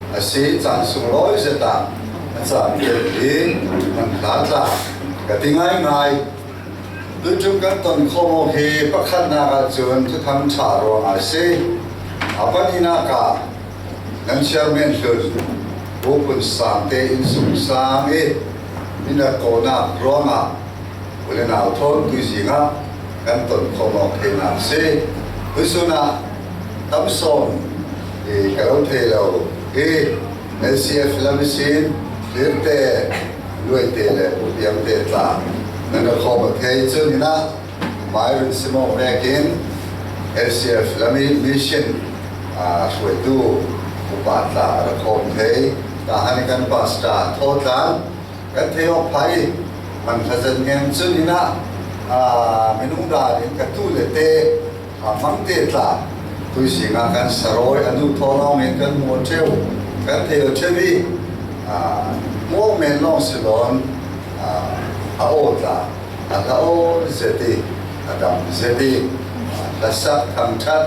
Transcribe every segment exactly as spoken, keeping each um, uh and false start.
A si cang sunglawi zeta a cang tel hi man hla tla ka ti ngaingai. Tuiṭum kan tonkhawm awk hi pakhatnak ah cun Thuthang ṭha ruangah a si. A pahnihnakah nan chairman hlun Pu Pun Sangte innsungsang i min a kawhnak ruangah u le nau thawn tuizing ah kan tonkhawm awk theinak a si. Tuisun ah tam sawm i ka lo thei lo i L C F lam ihsin Hlirte, Luaite le Pu Piangte tla nan ra khawm aw thei. Cun hinah mai run sim awk vekin L C F lam i mission, aa, hruaitu upa tla a ra khawm thei. Tahan i kan pastor Thawtlang kan thei awk phah i man hla zet ngen. Cun hinah, aa, minung dan in ka tu le te, aa, Mangte tla tuizing ah kan sarawi a nu thawn awng in kan hmuh ṭheu, kan thei aw ṭheu i, aa, hmuh awk men lawng si loin, aa, a aw tla a hla aw zet i a dam zet i, aa, hlasak thangṭhat,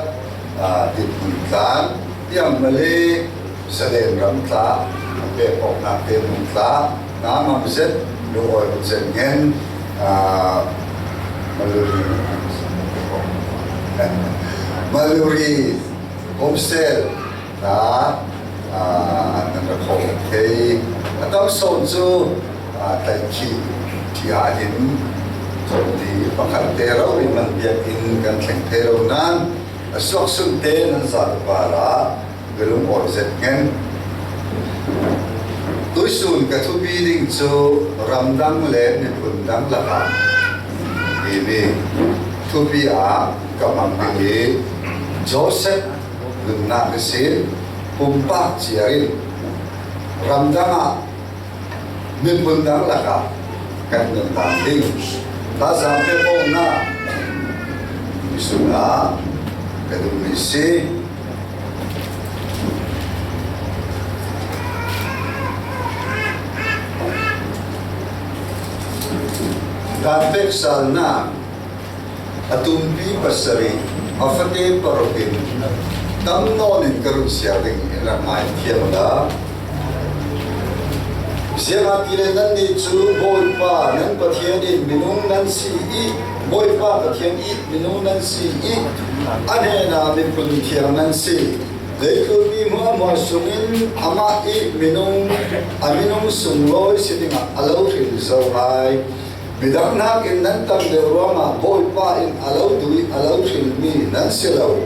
aa, Dit Hmun Tlang, Piang Mali, Zalen ram tla, a pek awknak te nun tla, hna ngam zet, lungawi hun zet ngen, aa, Maluri, Maluri, Homsel, tla, aa, nan ra khawm thei. A tam sawn cu, aa, tlaihkhih ṭhi ah hin, chawmli pakhat te rori man biak in kan thleng thei lo nain, a suak sun te nan zat upa ah, ka lungawi zet ngen. Tuisun ka thupi ding cu ramdang le miphun dang lakah timi thupi ah ka hmang ding i Joseph nunnak ihsin pumpak ciar in ramdang ah miphun dang lakah kan nunnak ding tazang pe pawngnak sunah ka duhmi si. Dan pek salnak a tumpi pasarih a fate paruk in tam nawn in ka run siar ding in rak ngai thiam la. Ziangahtile nannih cu Bawipa nan Pathian in minung nan si i, Bawipa Pathian i minung nan si i, a hnenah miphun thiang nan si. Leitlun mi hmuahhmuah sungin amah i minung, a minung sunglawi si dingah a lo hril zo hai. Midang hnakin nan tam deuh ruangah Bawipa in a lo duh i a lo hrilmi nan si lo.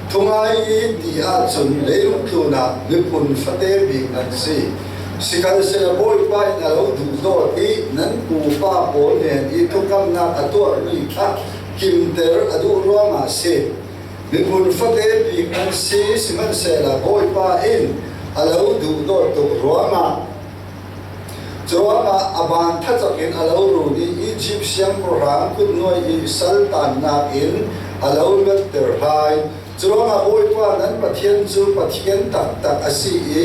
Thungai i ti ahcun leilung tlunah miphun fate bik nan si. Sikhalsehla Bawipa in a lo duhdawt i nan pupa pawl hnen i thukamnak a tuarmi kha kimter a duh ruangah a si. Miphun fate bik nan si, sihmanhsehla Bawipa in a lo duhdawt tuk ruangah, curuangah a ban thacak in a lo run i Izipt siangpahrang kutnuai i saltannak in a lo luatter hai. Curuangah Bawipa nan Pathian cu Pathian taktak a si i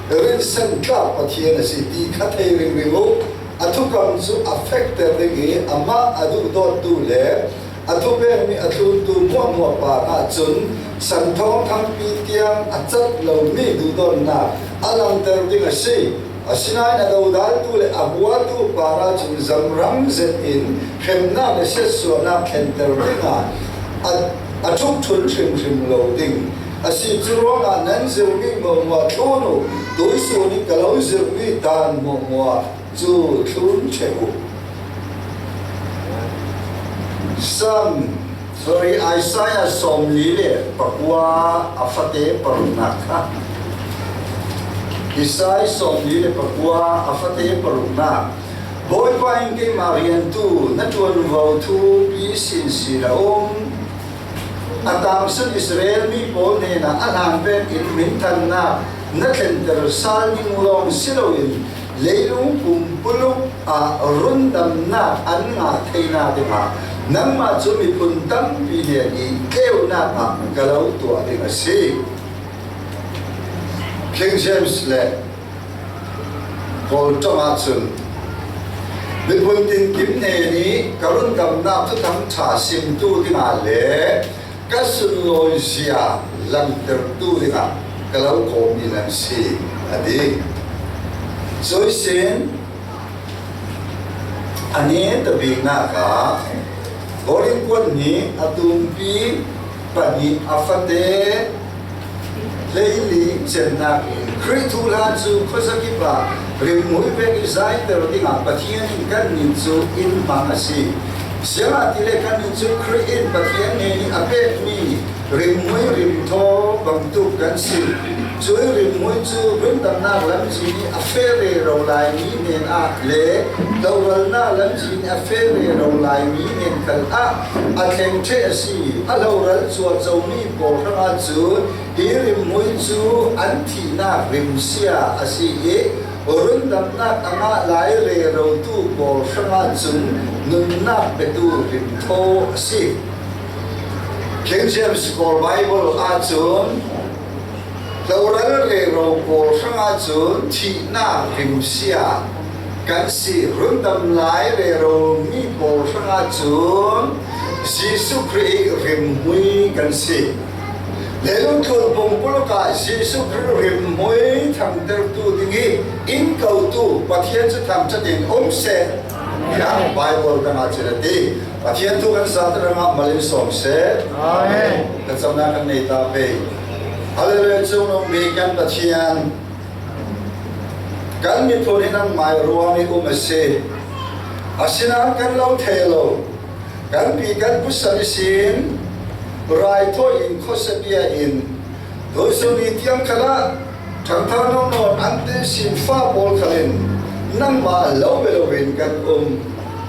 rinsan tlak Pathian a si ti kha thei ringring uh. A thukam cu a fekter ding i amah a duhdawttu le a thupekmi a thluntu hmuahhmuah parah cun santhawng thangpi tiang a cat lomi duhdawtnak a langter ding a si. Asinain a dodaltu le a huatu parah cun zamrang zetin hremnak le siatsuahnak thlenter dingah a, a ṭhukṭhun hrimhrim lo ding a si. Curuangah nan zirhmi hmuahhmuah thlun uh, tuisun i ka lo zirhmi dan hmuahhmuah cu thlun ṭheh uh. Sam, sorry, Isaiah sawmli le pakua a fate paruknak kha. Isaiah sawmli le pakua a fate paruknak. Bawipa in keimah riantu na ṭuanvo thupi sinsin a um. A tangsun Israel mi pawl hnenah a hlan vekin minthannak na thlenter sal ding lawng si loin leilung pumpuluk ah rundamnak an ngah theihnak dingah nangmah cu miphun tampi hnen i tleunak ah ka lo tuah ding a si. King James le Kawl ṭong ahcun miphun tinkim hnen i ka rundamnak thuthang ṭha simtu dingah le ka sunlawizia langhtertu dingah ka lo kawm in an si, a ti. Cuihsin a ni tabiknak ah Korin kuat hnih a tumpi pahnih a fate hleili cennak in Khrih thuhla cu khuazakip ah rimhmui vek i zaiter dingah Pathian in kannih cu in hmang a si. Siangahtile kannih cu Khrih in Pathian hnen i a pekmi rimhmui rimthaw bangtuk kan si. Cuih rimhmui cu rundamnak lamzin i a feh rero laimi hnen ah le hloralnak lamzin i a feh rero laimi hnen khal ah a thleng ṭheh a si. A hloral cuahcomi pawl hrangah cun hi rimhmui cu an thihnak rimsia a si i rundamnak a ngah lai rerotu pawl hrangah cun nunnak petu rimthaw a si. King James Bible ahcun hloral rero pawl hrangah cun thihnak rimsia kan si, rundam lai rero mi pawl hrangah cun Jesuh Khrih rimhmui kan si. Leilung tlun pumpuluk ah Jesuh Khrih rimhmui thangtertu ding i in kotu Pathian cu thangṭhat in um seh, tiah Bible kan ah cun a ti. Pathian thu kan zate hrangah mal in sawm seh. Amen. Kan camnak kan nei ta pei. Hallelujah, cungnung bik kan Pathian. Kan miphun hi nangmah ruang i um a si. Asinain kan lo thei lo. Kan pi kan pusan ihsin raithawi in khuasabia in tuihsun ni tiang khalah ṭhangthar nawn an te sin fa pawl khal in nangmah lo bia lo in kan um.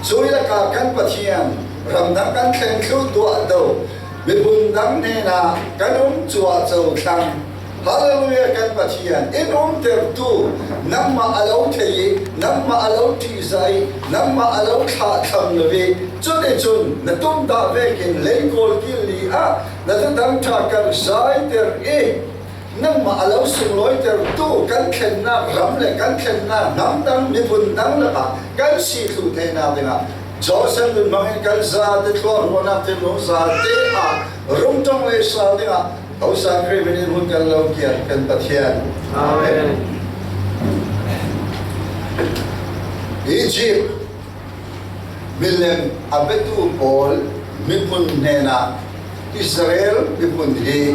Cuih lakah kan Pathian, ramdang kan thleng thluh tuah do, miphun dang hnenah kan um cuahco thlang. Hallelujah, kan Pathian, in umtertu nangmah a lo thei i, nangmah a lo ṭihzah i, nangmah a lo thlahthlam lo i, cun i cun na tum dah vekin leikawl kil li ah na thudang ṭha karhzaiter i, nangmah a lo sunglawitertu kan thlennak ram le kan thlennak hnam dang miphun dang lakah kan si thluh theinak dingah Joseph nun hmangin kan zate thluahruahnak thinlung zate ah rung ṭong le sal dingah Hosa Khrih min in hun kan lo kian kan Pathian. Amen. Egypt milem a biatu pawl miphun hnenah Israel miphun hi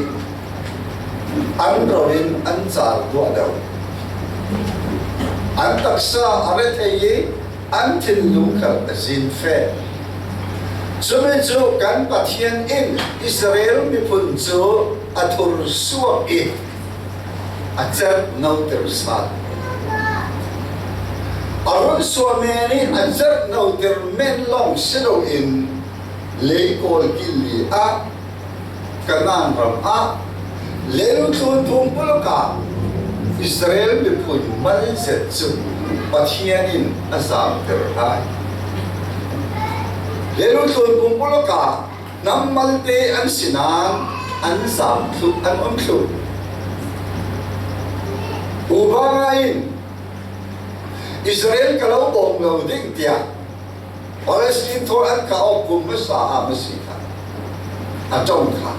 an ro in an car tuah deuh. An taksa a rethei i an thinlung khal a zin feh. Cumi cu kan Pathian in Israel miphun cu a thursuak i a cerhnoter sal. A runsuah men i a cerhnoter men lawng si loin leikawl kil li ah Kanaan ram ah leilungtlun pumpuluk ah Israel miphun mal zet cu Pathian in a zamter hna. Leilungtlun pumpuluk ah hnam malte an si nain an zam thluh, an um thluh. Obama in Israel ka lo bawm lo ding tiah Palestine thaw an kah awk kum hmasa ah masi kha a ṭong kha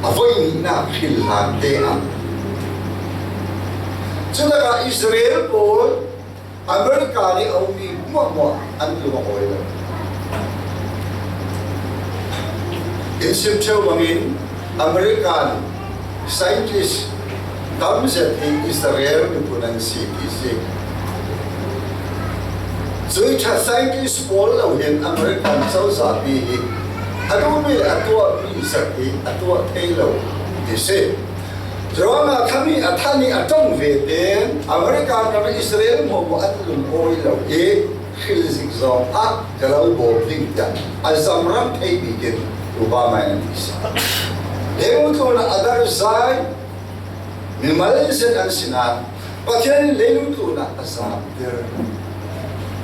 a voihnihnak hrilhlan te ah. Cutakah Israel pawl America nih a ummi hmuahhmuah an lung a awi lo. In sim ṭheo bangin American scientist tam zet hi Israel miphun an si ti si. Cuih ṭha scientist pawl lo hin American cozahpi hi a duhmi le a tuahmi zat hi a tuah thei lo ti si. Curuangah khami a than i a ṭong ve tein American ram Israel hmuahhmuah an lungawi lo i hrilzik zong ah ka lo bawm ding tiah a zamrang thei bikin Obama in a ti si. Leilungtlun ah a darhzai mimal zet an si nain Pathian in leilungtlun ah a zamter.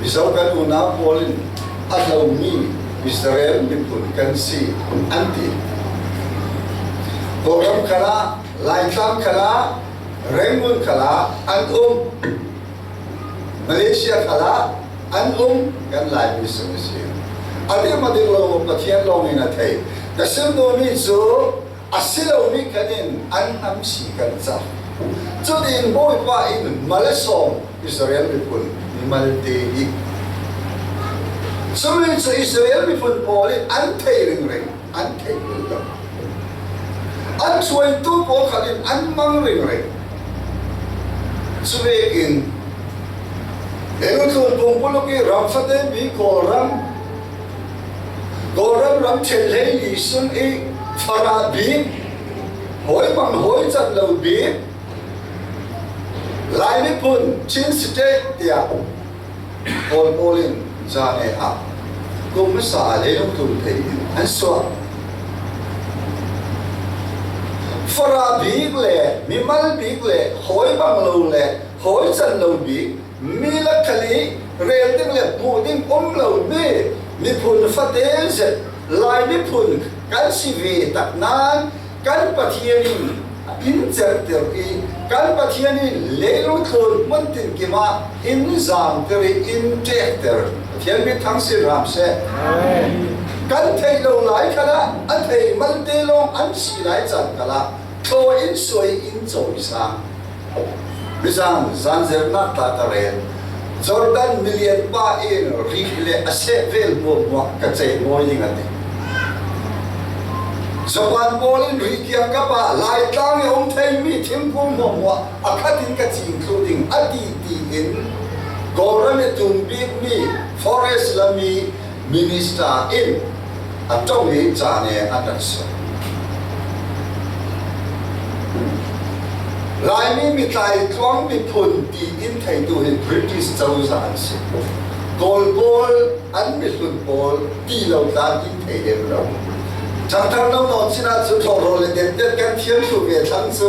Mizo kan unau pawl in a hlomi Israel miphun kan si an ti. Kawlram khalah, Laitlang khalah, Rangoon khalah an um. Malaysia khalah an um, kan Laimi sung a si. A dik a dik lo Pathian lawng in a thei. Ka sim duhmi cu A si lo mi khat in an hnam si kan cah. Cutin Bawipa in malsawm Israel miphun mimalte hi. Cumi cu Israel miphun pawl in an thei ringring, an thei lo. An hruaitu pawl khat in an mang ringring. Cuvekin Leilungtlun pumpuluk i ram fate mi Kawlram, Kawlram ram ṭhenhleili sung i farah bik, hawi bang hawi can lo bik, Lai miphun Chin State tiah Kawl pawl in zane ah kum hmasa ah leilungtlun phei in an suah. Farah bik le mimal bik le hawi bang lo le hawi can lo bik, mi lakhali rel ding le hmuh ding um lo mi miphun fate zet Lai miphun kan si ve tak nan kan Pathian in in cerhtir i kan Pathian in leilungtlun hmun tinkim ah in zamtir i in ṭektir Pathian mi thang sin hram seh. Kan theih lo lai khalah a thei malte lawng an si lai can khalah thaw in suai in cawi sang. Mizan zanzernak tla ka rel. Jordan milian pa in ri le a seh vel hmuahhmuah ka cei mawi ding a ti. Japan pawl in ri kiangkap ah Laitlang i um theimi thingkung hmuahhmuah a khat in ka cing thluh ding a ti tiin Kawlram i tum bikmi forest lami Minister in a ṭong i caan e a rak suak. Laimi mitlai tluang miphun tiin theitu hi British cozah an si. Kawl pawl an mihlun pawl ti lo tlan in thei lem lo. Ṭhangthar no nawn sinah cun hlawhrawl le demtet kan thiam thluh ve thlang cu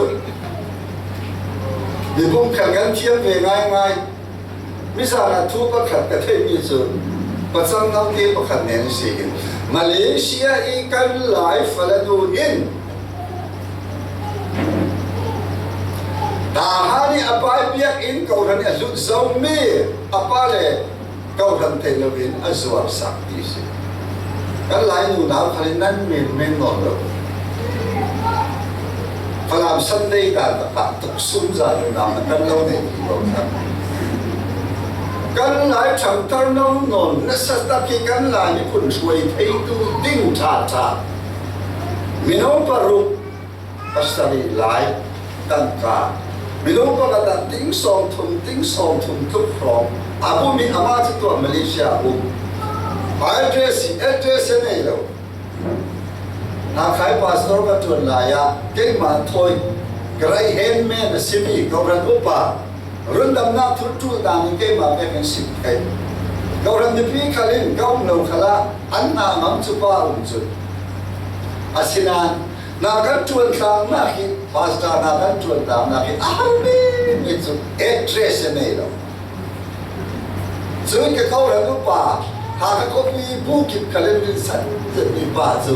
mipum khan kan thiam ve ngaingai. Mizan ah thu pakhat ka theihmi cu pacang note pakhat nen si in Malaysia i kan Lai fale nu in Tahan i a pai biak in kohhran i a hlut zomi a pa le kohhran theih lo in a zuarsak ti si. Kan Lai nunau khal in nan men men nawn lo. Falam Sunday dan takah tuksum zah nunau na kan lo nei ti lo khan. Kan Lai ṭhangthar no nawn nasa tak hi kan Lai miphun hruai theitu ding ṭha ṭha. Minung paruk pasarih lai tangka. Minung pakhat ah ding sawmthum, ding sawmthum tluk hrawng a bu mi amah cu tuah Malaysia a um. Address hi address a nei lo. Hakhai pastor ka ṭuan lai ah keimah thawi ka right hand man a simi kohhran upa rundamnak thurṭulh dan in keimah pek in sim thei. Kohhran mipi khal in ka um lo khalah an hna ngam cu pa um cun a si nain hna kan ṭuan tlangnak hi, pastor hna kan ṭuan tlangnak hi a hau mi cu address a nei lo. Cun ka kohhran upa, Hakha khuapi bu kip khal in min san zetmi pa cu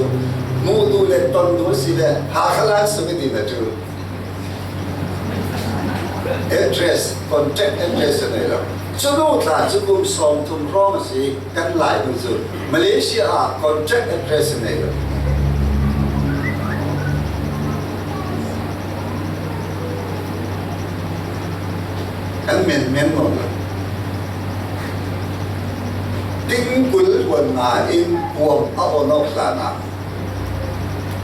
hmuh duh le ton duh a si le Hakha lai sung i din a ṭul. Address, contact address a nei lo. Cu nu tla cu kum sawmthum hrawng a si, kan Lai nu cu Malaysia ah contact address a nei lo. Kan men men nawn lo. Ding kul hluan nga in kuam a on awk hlanah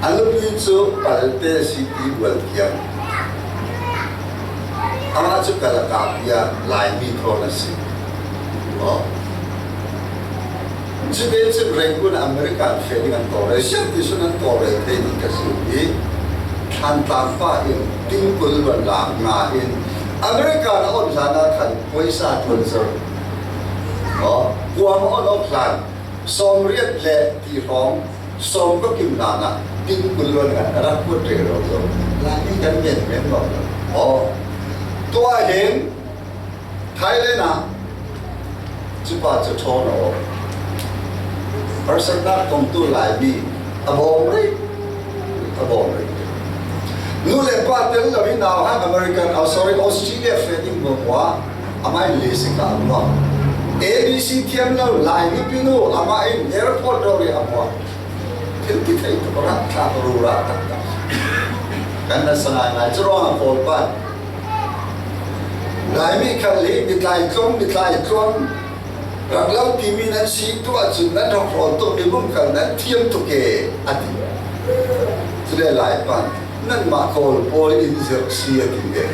a nupi cu Palte City bual tiang. Amah cu Kalakapia Laimi thawn a si. Aw. Cite cun Rangoon American feh ding an tawlrel siang ti sun an tawlrel thei ding ka si i Thantlang pa in ding kul luan la nga in American a on hlan ah khan poisa ṭuan zor. Aw, kuam a on awk hlan sawmriat le ti hrawng sawm ka kim hlan ah ding kul luan ngan a rak kuat rero zo. Laimi kan men men lo. Aw, tuah hin Thailand ah cupa cu ṭhawn a aw. Harsatnak kongtu Laimi a bawm rih, a bawm rih. Nu le pa tel lo i nauhak American, oh, sorry, Australia feh ding hmuahhmuah amah in lesi ka a muak. A B C thiam lo Lai mipi nu amah in airport dawr i a muak. Thil ti thei tuk rak thlak rura taktak. Kan nasa ngaingai, curuangah Kawl pan, Laimi khal hi mi tlai tluang, mi tlai tluang, rak lo timi nan si tu ahcun nan rak hawl tuk, mi bum khal nan thiam tuk e, a ti. Cule Lai pan, nanmah Kawl pawl in zirh si, a ti ve.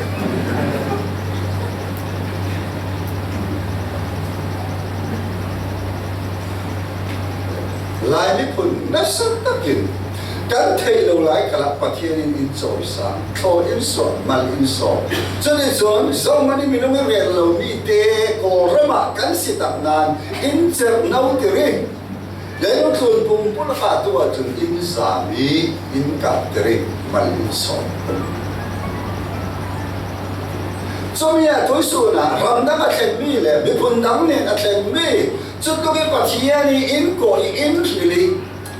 Lai miphun nasa takin kan theih lo lai khalah Pathian in in cawisang, thaw in sawm, mal in sawm. Cuticun zohmanh in minung i rel lomi te Kawlram ah kan si tak nain in cerhno tir i, leitlun pumpulak ah tu ahcun in zam i, in kah tir i, mal in sawm. Cumi ah tuisun ah ramdang a thlenmi le miphun dang nen a thlenmi, cutluk i Pathian i in kawh i in hril i,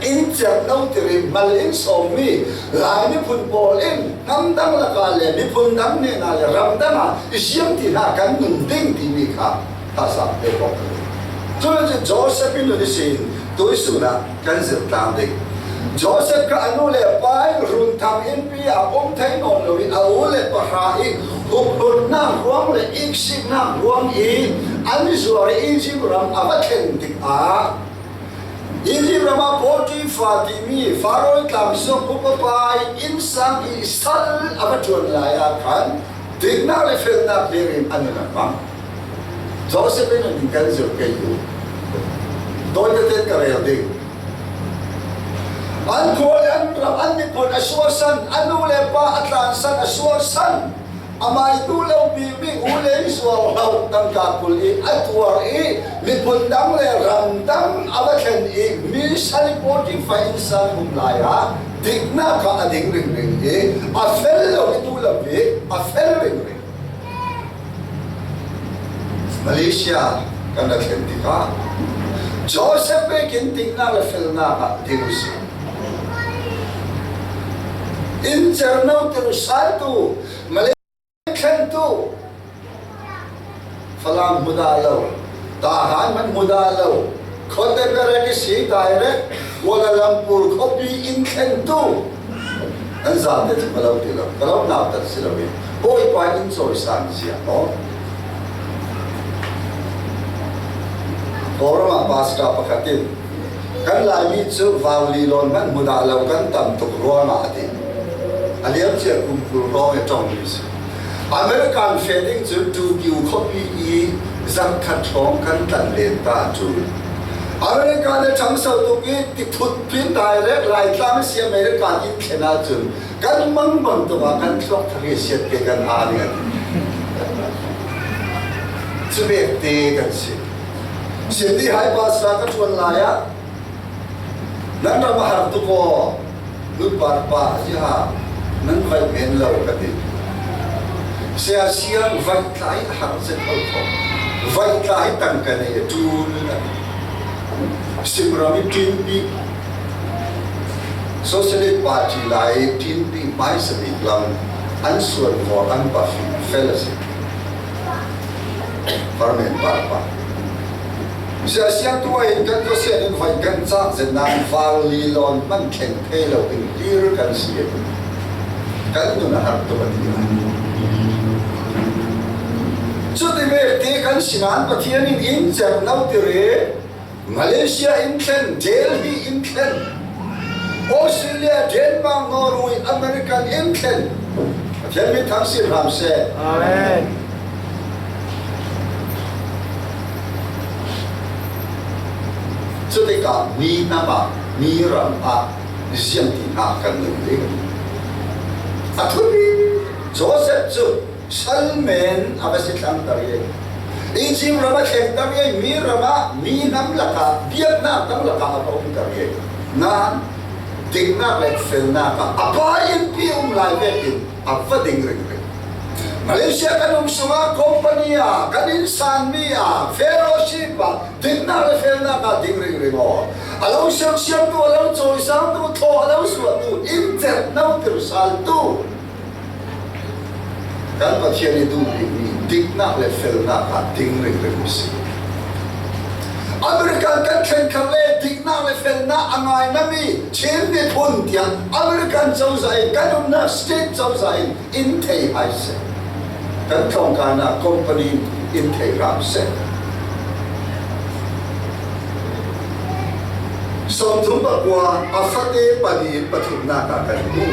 in cerhno tir i, mal in sawmmi Lai miphun pawl in hnam dang lakah le miphun dang nen ah le ramdang ah i ziam ti hna kan nun ding timi kha thazaang te pawh ka duh. Cun Joseph i nun ihsin tuisun ah kan zirh tlang ding. Joseph kha a nu le pa in runthang innpi ah um thei nawn lo i, a u le pahra i huphlunhnak ruang le iksiknak ruang i an zuar i Izipt ram a va thlen tikah, Izipt ram ah Potifar timi Faro i tlang zong upa pa i innsang i sal a va ṭuan lai ah khan diknak le felnak leng in an in a hmang. Joseph in an in kan zirh kei u. Tawi tete ka rel ding. An khua le an ram, an miphun a suaksan, a nu le pa a tlansan a suaksan, amah i duh lo bikmi u le zual lo tangka kul i a tuar i, miphun dang le ram dang a va thlen i, mi sal i Potifar innsang um lai ah diknak kha a ding ringring i, a fel lo i duh lo i a fel ringring. Malaysia kan rak thlen tikah Joseph vekin diknak le felnak ah ding si. In cerhno tir sal tu, Malaysia thlentu, Falam hmu dah lo, Tahan hman hmu dah lo, Kawttepe rek i si direct Kuala Lumpur khuapi in thlentu. Nan zate cu ka lo ti lo, ka lo nautat si lo i, Bawipa in cawisang zia maw? Kawlram ah pastor pakhat in, kan Laimi cu Vali lawn hmanh hmu dah lo, kan tam tuk ruangah a ti. A liamcia kum kul hrawng i ṭongmi si. American feh ding cu Tokyo khuapi i zarhkhat hrawng kan tlan len ta cu. America le ṭhangso tuk i tiphut pin direct Laitlang si America in thlen ahcun kan mangbang tuk ah kan thluak thar i siat te kan ha ding a ti. Cu bek te kan si. Sydney hai pastor ka ṭuan lai ah, nan ram a har tuk aw, nu Parpa, ziaha nan vaih men lo ka ti. Sia Siang vaih tla i a har zet ko ko. Vaih tla i tangka nei a ṭul a ti. Simram i ṭinpi, Socialist Party lai i ṭinpi hmaisabik lam an suan vaw an pa fel a si. Parmen Parpa. Sia Siang tuah in kan khuasian in vaih kan cak zet nain Vali lawn hmanh thleng thei lo in hlir kan si. Kan nun a har tuk a ti. Cuti ve te kan si nain Pathian in in cerhno tir i, Malaysia in thlen, Delhi in thlen, Australia, Denmark, Norway, American in thlen. Pathian min thang si hram seh. Amen. Cutikah mi hnam ah, mi ram ah ziam ti hna kan nun ding. A thupi Joseph cu salmen a va si thlangter i, Izipt ram a thlengter i, mi ram ah, mi hnam lakah, biaknak dang lakah a va umter i, nain diknak le felnak ah a pa innpi um lai vekin a va ding ringring. Malaysia kan um sungah company ah, kan innsangmi ah, fellowship ah, diknak le felnak ah ding ringring aw. A lo siangsiangtu, a lo cawisangtu, thaw a lo suahtu, in cerhno tir saltu, kan Pathian i duh bikmi diknak le felnak ah ding ringring si. American kan thlen khat le dikna le felna a ngaina mi Chin miphun tiang American cozah in kan umna state cozah in in thei hai se. Kan tlawngkaina company in thei ram se. Sawmthum pakua a fate pahnih pathumna kha kan hmu.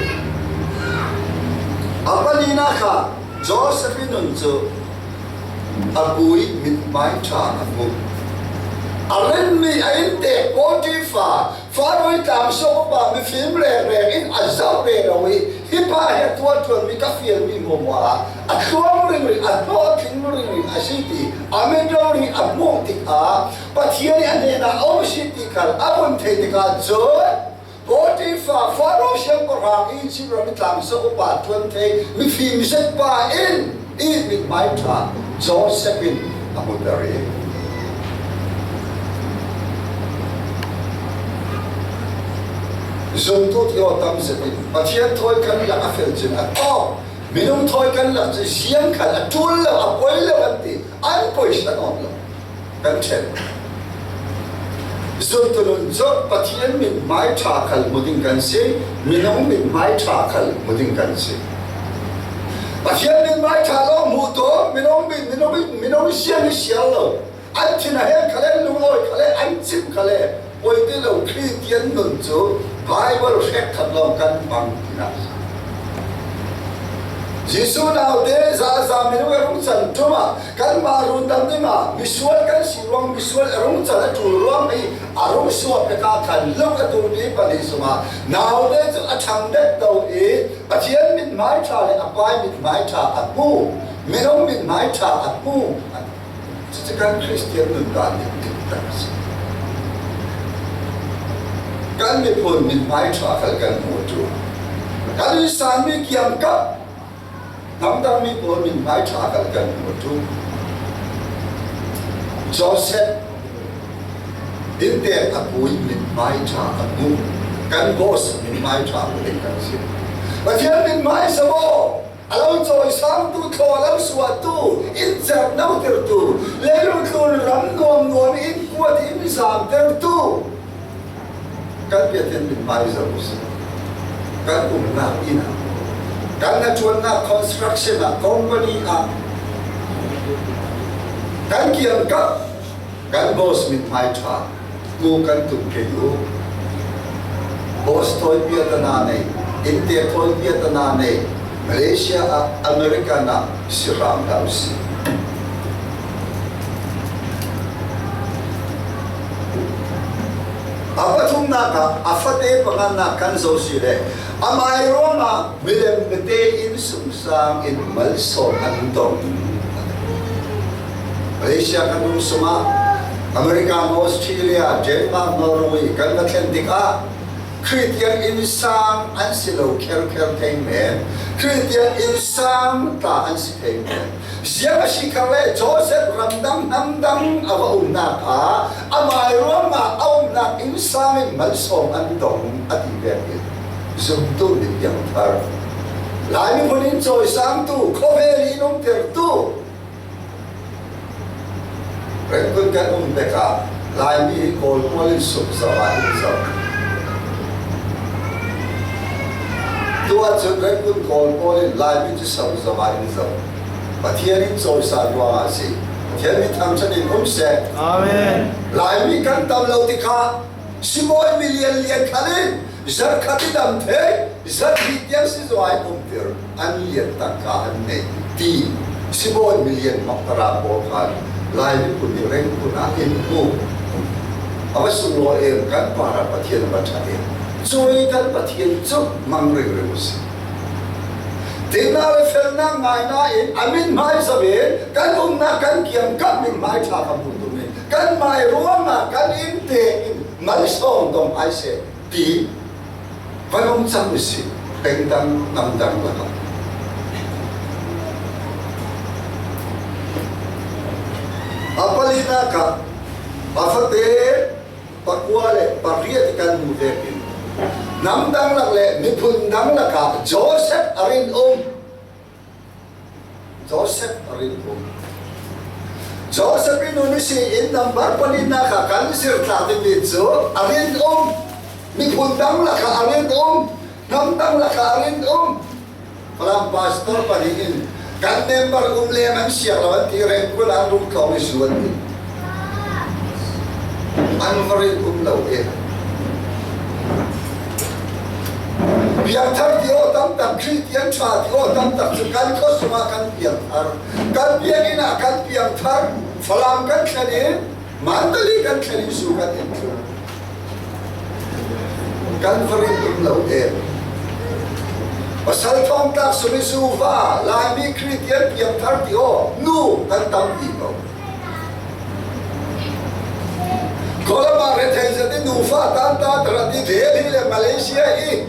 A pahnihna kha Joseph in nun cu a pu ih mithmai ṭha a hmu. A rinmi a inntek Potifa, Faro ih tlang sawkpa mifim rengreng in a zoh rero ih, hi pa hi a tuah ṭuanmi ka fialmi hmuahhmuah ah a tluang ringring, a hnawh a tling ringring a si ti a mit rori a hmuh tikah Pathian ih a hnenah a um a si ti khal a vun theih tikah cun Potifa, Faro siangpahrang, Egypt ram ih tlang sawkpa ṭuan thei mifim zekpa in ih mithmai ṭha Joseph in a hmuter ih zumtu ti aw tam zet in Pathian thawi kan lak a fel cin a aw minung thawi kan lak cu ziang khal a ṭul lo, a poi lo an ti, an poi hlan awk lo. Kan ṭhen. Zumtu nun cu Pathian mithmai ṭha khal hmu ding kan si, minung mithmai ṭha khal hmu ding kan si. Pathian mithmai ṭha lawng hmuh tu, minung mit, minung mit, minung siang ih siar lo. An thin a hen khal le, an lungawi khal le, an cim khal le, poi ti lo Khristian nun cu Baibal hrekkhat lawng kan hmang tinak. Jesuh naute zaza minung a rung can ṭum ah kanmah rundam dingah misual kan si ruang, misual a rung can a ṭul ruang hi a rung suak tikah khan luk a tummi pahnih sungah naute cu a ṭhang dek to ih Pathian mithmai ṭha le a pai mithmai ṭha a hmu, minung mithmai ṭha a hmu. Cucu kan Khristian nunnak nih diktak a si. Kan miphun mithmai ṭha khal kan hmuh ṭum. Kan innsangmi kiangkap hnamdangmi pawl mithmai ṭha khal kan hmuh ṭum. Joseph inntek a pu ih mithmai ṭha a hmuh. Kan boss mithmai ṭha a hmuh ding kan si. Pathian mithmai zoh aw. A lo cawisangtu, thaw a lo suahtu, in cerhnotirtu, leilung tlun ram nuamnuam in kuat in zamtertu kan Pathian mithmai zoh si. Kan umnak inn ah, kan hnaṭuannak construction ah, company ah, kan kiangkap, kan boss mithmai ṭha hmu kan tum kei u. Boss thawi piatana nei, inntek thawi piatana nei, Malaysia ah, American ah si hram hlah u si. A pathumnak ah a fate panganak kan zoh si le amai ruangah milem mite innsungsang in malsawm an tong. Malaysia kan um sungah America, Australia, Denmark, Norway kan va thlen tikah Khristian innsang an si lo kherkher thei men, Khristian innsang tla an si thei men. Ziang a si khang le Joseph ramdang hnamdang a va umnak ah amai ruangah a umnak innsang in malsawm an tong a ti vekin zumtu nih piangthar. Lai miphun in cawisangtu, khawvel in umtertu, Rangoon kan um tikah Laimi hi Kawl pawl in suk zoh ah in zoh. Tuah cun Rangoon Kawl pawl in Laimi cu suk zoh ah in zoh. Pathian in cawisang ruangah a si. Pathian min thangṭhat in um seh. Amen. Laimi kan tam lo tikah sibawi milian lian khat in zarh khat i dam thei, zarh hnih tiang si zong ah i umtir, an lian tangka an nei ti sibawi milian hmang thara pawl khan Lai miphun nih Rangoon ah in hmu. A va sunglawi em, kan parah Pathian a va ṭha em. Cui kan Pathian cu mang ringring u si. Diknak le felnak ngaina in a mithmai zoh in kan umnak kan kiangkap mithmai ṭha kha hmuh tum in kanmai ruangah kan inntek in malsawm tong hai seh ti van um cang u si, pengdang namdang lakah. A palinak ah a fate pakua le pariat i kan hmuh vekin namdang lak le miphun dang lakah Joseph a rin um. Joseph a rin um. Joseph in nu ni si in number palinak kha kan zir tlak ding mi cu a rin um. Miphun dang lakah a rin um. Hnam dang lakah a rin um. Falam pastor pahnih in kan member um lem an siar lo an ti, Rengkul ah an rung tlawng i su an ti. An va rin um lo e. Piangthar ti aw tamtak, Khristian ṭha ti aw tamtak cu kan khuasung ah kan piangthar. Kan biakinn ah kan piangthar. Falam kan thlen i, Mandalay kan thlen i, zu kan in tlung. Kan va rin um lo e. Pasal thawngtlak sung i zu va, Laimi Khristian piangthar ti aw, nu kan tam ti ko. Kawlama rethei zat i nufa tan ta tarat i Delhi le Malaysia i,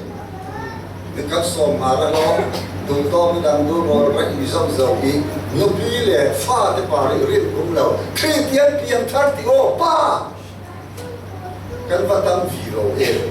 ni khat sawm nga ra law, tungtawmi dang nu rawl ra i zoh zoh i, nupi le fate par i rin um lo. Khristian piangthar ti aw pa, kan va tam vivo e.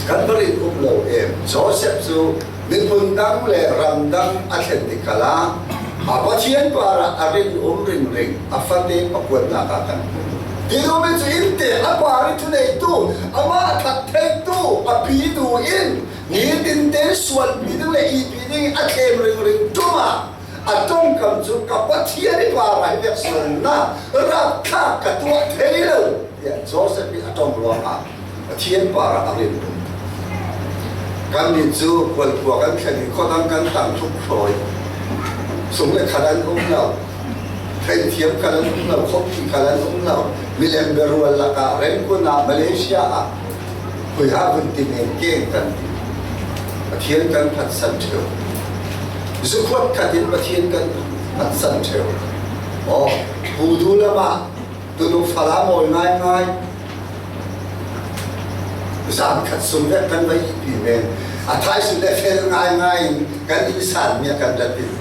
Kan va rin um lo e. Joseph cu miphun dang le ram dang a thlen ti khalah a Pathian parah a rin um ringring, a fate pakhatnak ah kan hmu. Ti dumi cu inntek a par i thuneitu, amah a that theitu a pinu in nitin te sualpi ding le ihpi ding a thlem ringring ṭum ah a ṭongkam cu ka Pathian i parah hi vek sualnak rak thlak ka tuah thei lo, tiah Joseph i a ṭong ruangah Pathian parah a rin um. Kannih cu kualkhua kan thlen i khuadang kan tang tluk hrawi. Sung le khat an um lo. Theithiam khal an um lo, khuapi khal an um lo. Milem biarual lakah Rengkun ah, Malaysia ah khuiha vun ti men keng kan ti. Pathian kan phatsan ṭheu. Zukhuat khat in Pathian kan phatsan ṭheu. Aw, Pudu lamah tunuk Falam awi ngaingai. Zan khat sung vek kan va ihpi men. A thai sung le fel ngaingai in kan inn san mi a kan rat in.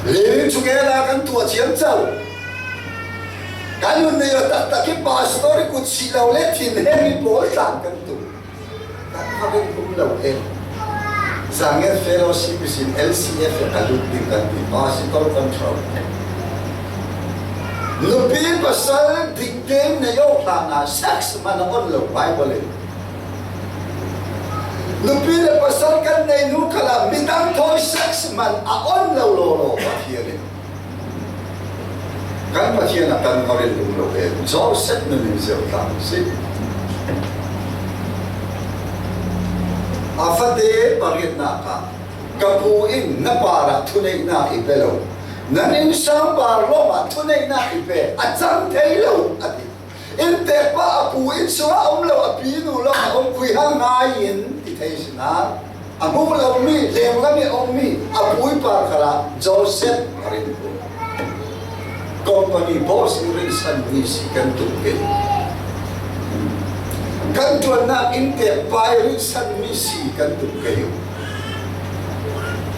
Leaving together kan tuah ciamco. Kan nun nei lo taktak i pastor i kut si lo le thinheng i pawl tlan kan tum. Kan va rin um lo e. Zanget fellowship ihsin L C F e ka lut ding kan ti, pastor control. Nupi pasal dik tein nei awk hlanah sex man a on lo Bible in. Nupi le pasal kan nei hnu khalah midang thawi sex man a on lo lawlaw Pathian in. Kan Pathian a kan va rin um lo e. Joseph nun in zir tlang si. A fate pariatnak ah, ka pu in na parah thuneihnak i pe lo. Nan innsang par lawngah thuneihnak i pe a cang thei lo, a ti. Inntek pa a pu inn sungah a um lo, a pinu lawngah a um, khuiha ngai in ti thei si hna. A hmuh lomi, lenglam i a ummi a pu i par khalah Joseph a rin um. Company boss i rinsan mi si kan tum ke. Kan ṭuannak inntek pa i rinsan mi si kan tum ke.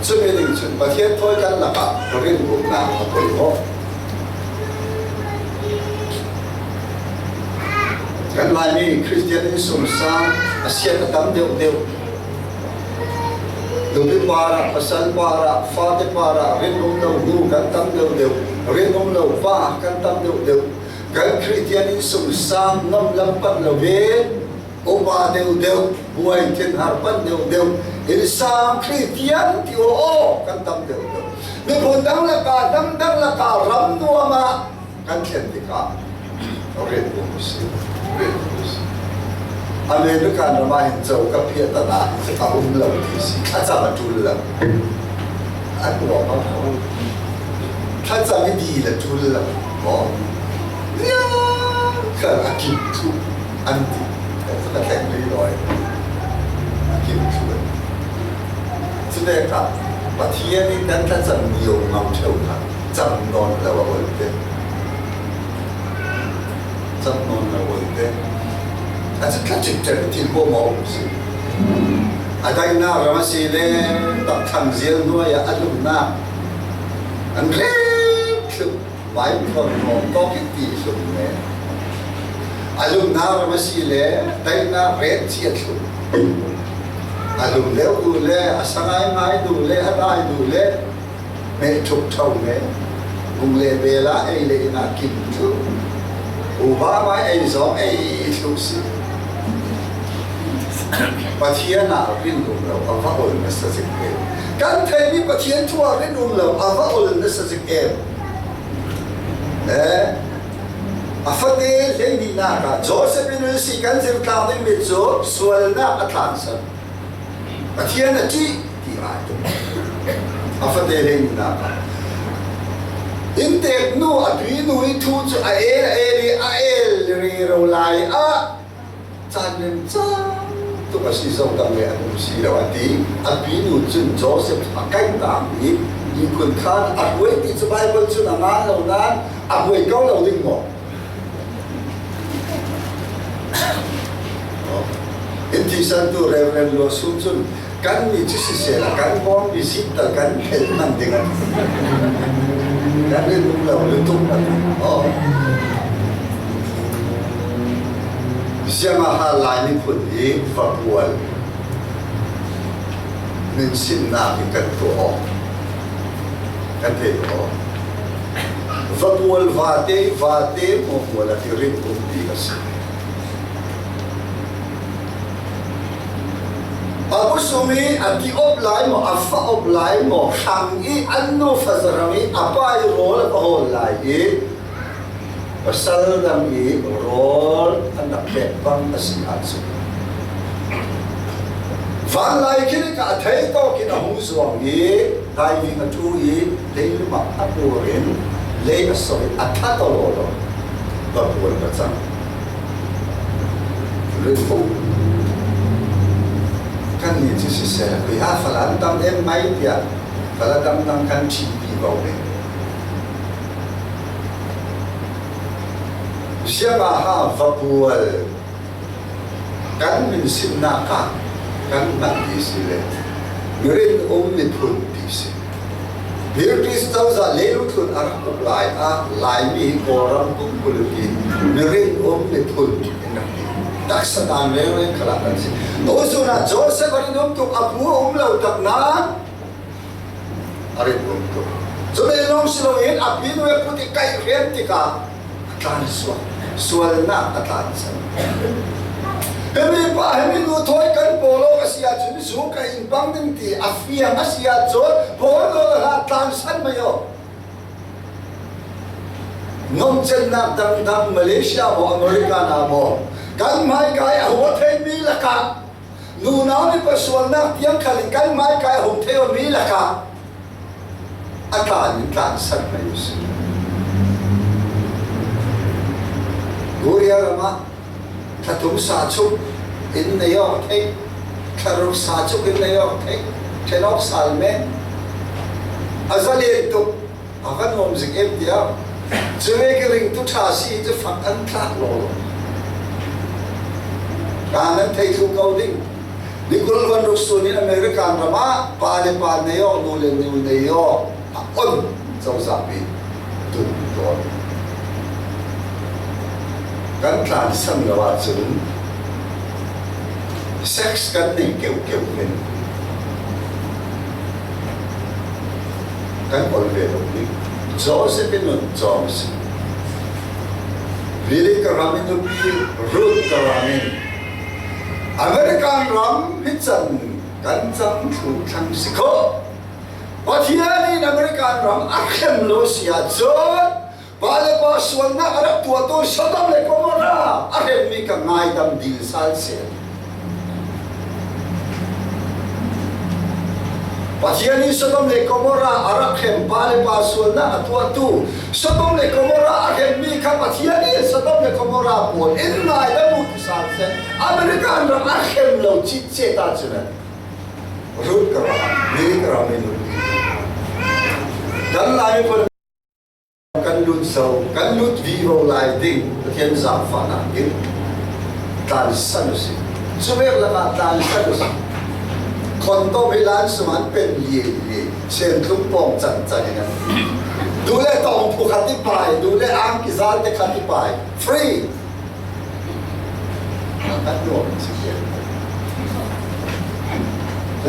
Cumi ding cun Pathian thawi kan lakah rinumnak a poi maw? Kan Laimi Khristian innsungsang a siat a tam deuhdeuh. Nupi parah, pasal parah, fate parah rinum lo nu kan tam deuhdeuh, rinum lo pa kan tam deuhdeuh. Kan Khristian innsungsang ngam lam pan lo ve. Upa deuhdeuh, buai thinhar pan deuhdeuh, innsang Khristian ti aw aw kan tam deuhdeuh. Miphun dang lakah, hnam dang lakah, ram nuam ah kan thlen tikah rinum si, rinum si. American ram ah hin co ka piah tan ah a um lo ti si, a cam a ṭul lo. A nuam a ko. Thlacam i dil a ṭul lo. Maw? Niang kha a kim thu an ti. Ka thleng rih lawi. A kim thu an ti. Cu vek ah Pathian in kan thlacam lio ngam ṭheu kha cam nawn lo a ol te. Cam nawn lo a ol te. A cu thlacik ṭan thil pawh maw um si. A daihnak ram a si le tak thangzial hnuai ah a lumnak an rem thluh, vai khor hrawm tawk in ti hlum le. A lumna ram a si le, daihna ret ciat thlu. A lum leu duh le, a sangai ngai duh le, a dai duh le, meh thuk tho le, gung le bela ei le ina kim thlu. Uba mai ei zong ei thlu si. Pathian a rin um lo, a va ol nasa zik em. Kan theihmi Pathian thu a rin um lo, a va ol nasa zik em. Eh? A fate hleihnihnakah Joseph in si kan zir tlang ding mi cu sualnak a tlansan. Pathian a ṭih ti ngai. A fate hleihnihnakah inntek nu a pi nu i thu cu a el a el i a el rero lai ah caan remcang tuk a si zong dang le an um si lo a ti. A pi nu cun Joseph a kaih tang i ninkun khan a hruai ti cu Baibal cun a ngan lo nain a hruai ko lo ding maw? In thihsantu Reverend Lua Sum cun kannih cu sisehla kan bawm visit tal kan hel hman ding a ti. Kan rin um lo lutuk a ti. Aw. Ziangah ha Lai miphun hi va pual minsinnak hi kan tuah aw, kan theih aw. Va pual vate, vate hmuahmual a ti rin um bik a si. A busum i a ti op lai maw, a fa op lai maw, hrang i an nu fa zarang i a pa i rawl a va hawl lai i pasal dang i rawl an rak pek bang a si ahcun vanlai khin i ka a thei tawk in a hung zuang i diving a ṭhu i leilung ah a pur in lei a sawh i a that aw lawlaw va pual va cang. Rinfuk kannih cu siseh, khui ha Falam tam em mai tiah Falam tam tam kan ṭhit vivo ve. Ziangah ha va pual kan minsinnak ah kan hman ti si le mirin um miphun ti si. British cozah leilung tlun a rak uk lai ah Laimi hi Kawlram kum kuluk in mirin um miphun in rak ti. Taksa dan rengreng khalah kan si. Tuzun ah Joseph a rin um tuk, a pu a um lo tak nain a rin um tuk. Cumi lawng si loin a pi nu a kut i kaih hriam tikah a tlansuak, sualnak a tlansan. Himi pa, himi nu thawi kan pawlaw a si ahcun zu ka in pang ding ti a fiang a si ahcun pawlaw hlah tlansan mai aw. Ngongcetnak dangdang Malaysia maw, America na maw, kan hmaikai a hua theimi lakah nunau mipa sualnak tiang khal in kan hmaikai a hung thei awmi lakah a tlan in tlansan mai u si. Korea ram ah thla tum sa chuk in nei awk theih, thla ruk sa chuk in nei awk theih, ṭhen awk sal men a za len tuk. A va nuam zik em tiah cu vek i ringtu ṭha si cu fak an tlak lawlaw. Kan an thei thlu ko ding. Ni kul hluan ruk sun in American ram ah pa le pa nei awk, nu le nu nei awk a on cozah pi tum tawn. Kan tlansan lo ahcun sex kan nei keuhkeuh men kan ol ve lo ding. Joseph in nun cawng a si. Billy Graham in nupi Ruth Graham in American ram hi can kan cang thlu thlang si kho. Pathian in American ram a hrem lo si ahcun pa le pa sualnak a rak tuahtu Sodom le Gomorrah a hremmi kha ngaidam dil sal seh. Pathian in Sodom le Gomorrah a rak hrem, pa le pa sualnak a tuahtu Sodom le Gomorrah a hremmi kha Pathian in Sodom le Gomorrah pawl in ngaidam uh ti sal seh. American ram a hrem lo cih ceh ta cun Ruth Graham, Billy Graham in kan Laimi pawl kan lut zo, kan lut vivo lai ding Pathian zaangfahnak in tlansan u si. Cu vek lakah tlansan u si. Condom hi lan sung an pen liai liai, Sentlung pawng can can in an duh le tawng phu khat i pai, duh le ang kizal te khat i pai. Free. A nuam ci pian.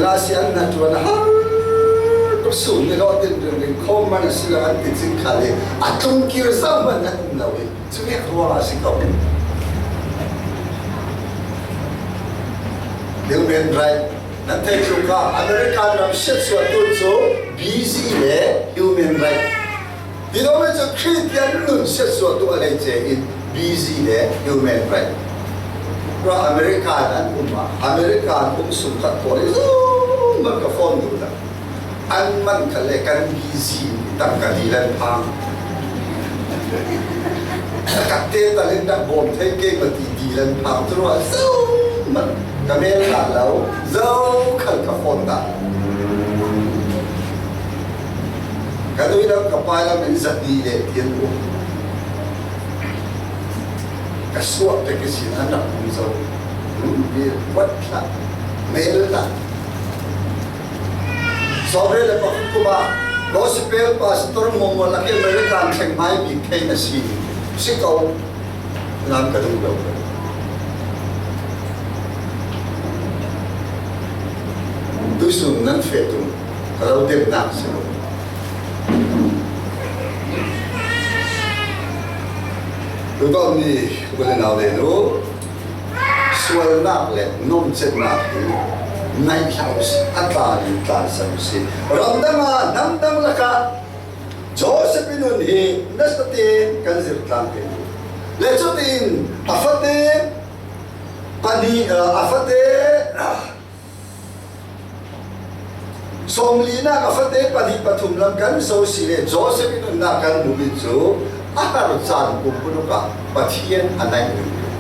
Lasi an na tuan a har tuk sun ni lo tin ring ring khawm man a si lo an ti cing kha le a tlung kir zau man an um lo i. Cu vek ruang a si ko. Human right. Nan thei cu kha American ram siatsuahtu cu busy le human right. Ti dawh cu Khristian nun siatsuahtu a lei ce in busy le human right. Kua America an um ah, America an um sung khat pawl i zong man ka phone duh lo. An man khat le kan busy tangka dilan phang. Ka te talin rak bawm thei ke ma ti dilan phang cu ruah zong man ka mel hna lo, zo khal ka phone dah. Ka nui lam ka pai lam in zat ni le tian um. Ka suah pek i sin an rak um zo. Hmm, i kuat hlah, mel hlah. Sawmrel le pakhat kum ah gospel pastor mawngmawng lak i America an thleng hmai bik thei na si. Si ko. Nan ka duh lo. Tuisun nan feh tung ka lo demnak si lo. Tukum ni u le nau le nu sualnak le nomcetnak hi naih hlah u si, a tlan in tlansan u si. Ramdang ah, namdang lakah Joseph i nun hi nasa tein kan zir tlang te u. Le cutin a fate pahnih, a fate sawmlinak a fate pahnih pathum lam kan zoh si le Joseph i nunnak kan hmuh i cu a har caan kum puluk ah Pathian a naih ringring.